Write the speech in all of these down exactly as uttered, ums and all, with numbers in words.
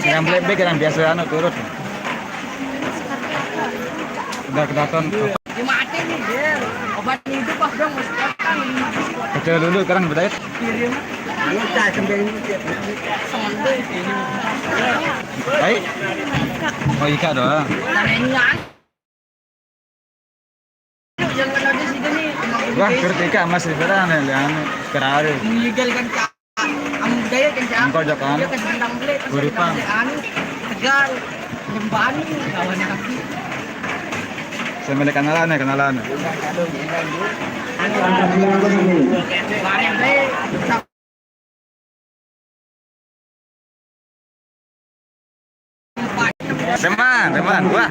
Yang belek-belek, yang biasa anu turut. Udah kelihatan. Dia mati nih, dia. Obat hidup, ah, dong, masuk batang. Kecil dulu, sekarang bedait. Kirim. Baik. Oh, Ika doang. Tanahnya. Wah, ketika Mas Rifera nih, yang kerare. Mengilegal kan, Cak. Kamu budaya kan, Cak? Engkau Jakan. Dia kan bentang beli, kan Guripan. Bentang beli, anu, Tegal, Lembani, kawan kaki. Saya milik kenalan ya, kenalan. Anu, bareng, beli. Teman, teman, wah.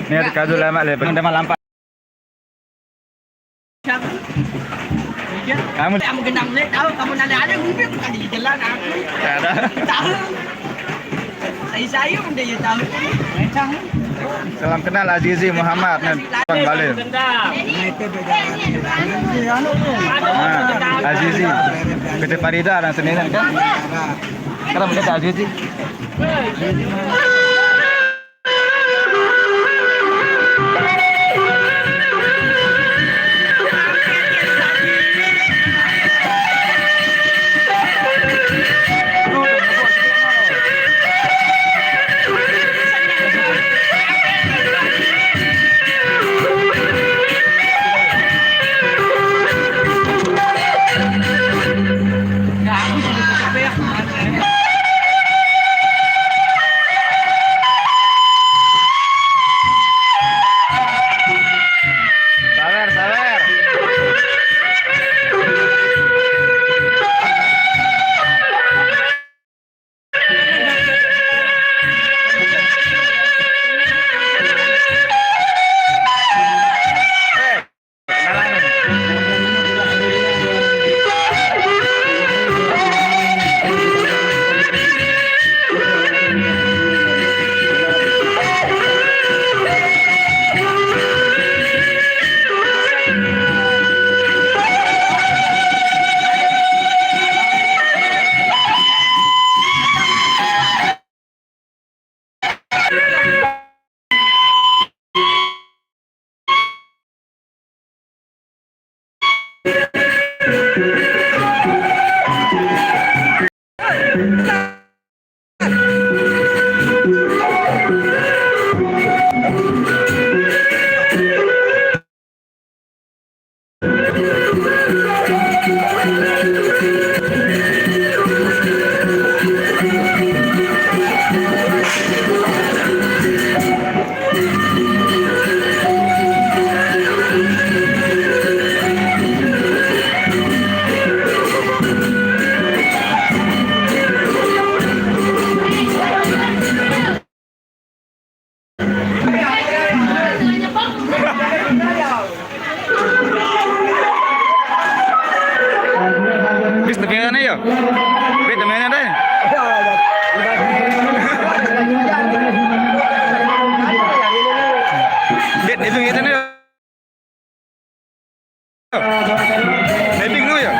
Ini ada kado lama le, pengen lampak. Kamu kamu genang le, tahu kamu nada ada mungkin tadi jalan aku. Ada. Tahu. Saya sayur dia ya tahu. Salam kenal Azizi Muhammad nih, Bang Balil. Nah, Azizi, kita Farida dan Senin kan? Kenapa kita Azizi? Sabar, sabar. Bis tepian ya? Bis tepian deh. Dit, itu, itu nih. Mapping dulu ya.